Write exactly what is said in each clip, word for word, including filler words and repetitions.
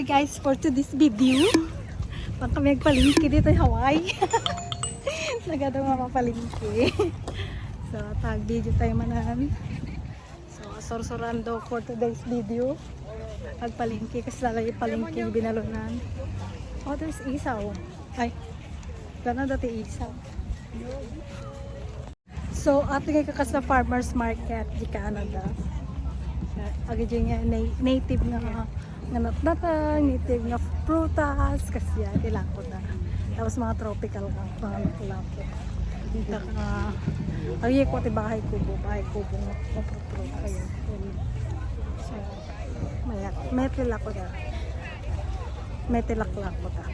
Guys, for today's video, pang kami agpalengke ditoy Hawaii. Nagado nga mapalengke. So, tag video tayo manan. So, sursuran daw for today's video. Agpalengke, kasi lalay palengke, binalunan. Oh, there's isaw. Ay, gana dati isaw. So, ato nga kakas na farmers market di Canada. Agi di nga na-, native nga, nga natnatang, native nga prutas, kasi yan, ilako na. Tapos mga tropical nga, mga nakulako. Dito nga, agi ko ti bahay kubo, bahay kubo nga, nga prutas. So, Maya, may tilak ko da. May tilak lang ko da.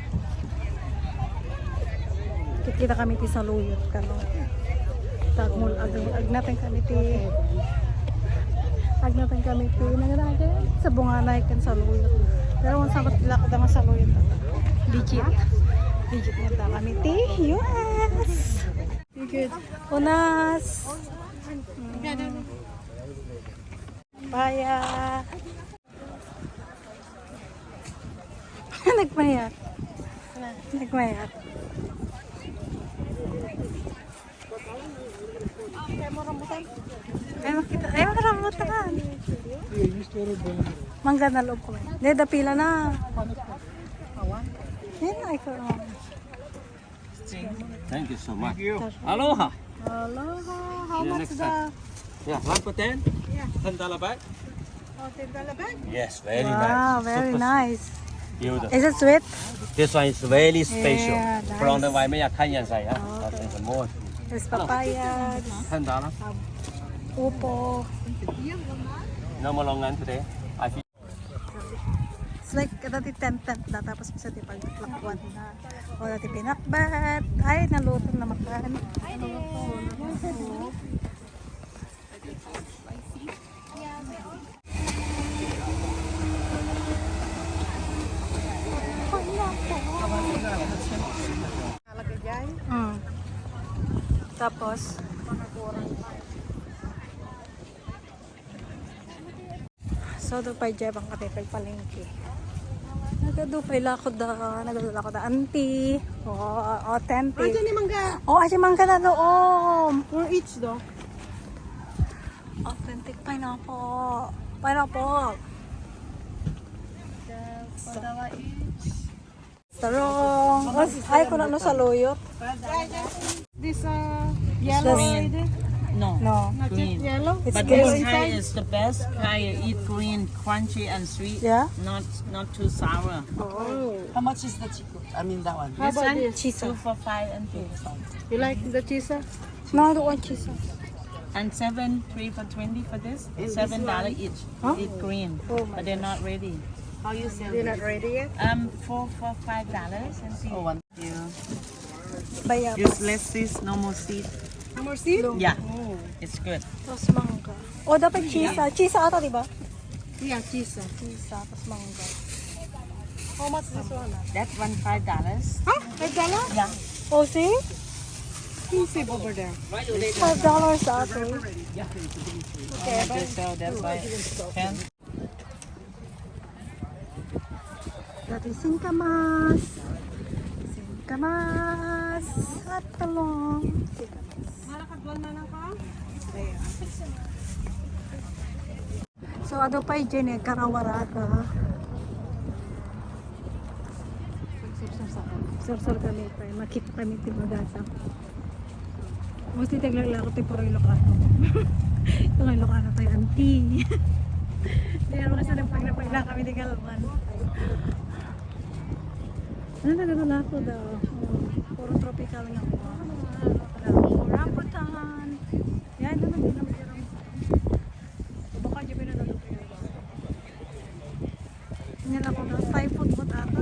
Kikita kami ti saluyot kano. Tagmul ag agnaten kami ti agnaten kami ti nangragan sa bunganay kan saluyot. Pero kung sa tilak ko da nga saluyot. Legit. Legit nga da kami ti U S. Unas. Paya. Nagmayat. Nagmayat. Ay, makita. Ay, makarambutan. Mangga na loob ko. Hindi, dapila na. Yan, ay, ko. Thank you so much. Aloha. Aloha. How much the? Yeah, one for ten. Yeah. Ten dollar bag. Oh, ten dollar bag? Yes, very wow, nice. Very super nice. Beautiful. Is it sweet? This one is very special. Yeah, nice. From the Waimea Kanyan side, huh? Oh, okay. There's more. There's papaya. Ten dollar. Upo. No more long today. I feel It's like kada ti tent-tent na tapos bisa ti paglakwat na. O dati pinakbat. Ay, naluto na makan. Ay, naluto. Mm. Tapos, So, do pa jay bang kami pagpalengke. Nagado pa ilako da, nagado lako da, auntie. Oh, authentic. Ayan ni mangga. Oh, ayan mangga na doon. Four each do. Authentic pineapple. Pineapple. One dollar each. Tarong. Ay, kung ano saluyot. This uh, yellow lady? No. No. Not yet green. Yellow? It's but green. This kind is the best. Kaya eat green, crunchy and sweet. Yeah? Not not too sour. Oh. How much is the chico? I mean that one. How this about one? This? Chiso. Two for five and two for five. You like the chiso? No, I don't want chiso. And seven, three for twenty for this. And seven dollar each. Huh? Eat green. Oh my gosh. But they're not ready. How you sell? They're not ready yet? Um, four for five dollars and see. Oh, one. Yeah. Bayabas. Useless sis, no more seed. No more seed? Yeah. Oh. It's good. Tapos mangga. Oh, dapat cheese ah. Cheese ata, di ba? Yeah, cheese ah. Cheese ah, tapos mangga. How much this one? That one five dollars. Huh? Five dollar? Yeah. Oh, see? Expensive over there. Five dollars ata. Okay, so that's why. Ten. Dati singkamas. Singkamas. At talong. Singkamas. Ayan. So, adu pay diay nagkarawarada. Sursur kami pa. Makita kami ti bagasa. Mostly, taglaklako ti puro Ilocano. Itong Ilocano tayo, auntie. Kaya mo kasi nagpagla-pagla kami ni Galwan. Ano na gano'n ako daw? Oh, puro tropical nga po. Rambutan. Yan, ano na din ang rambutan. Baka di ba na nalagay? Nila ko na Thai food mo tata.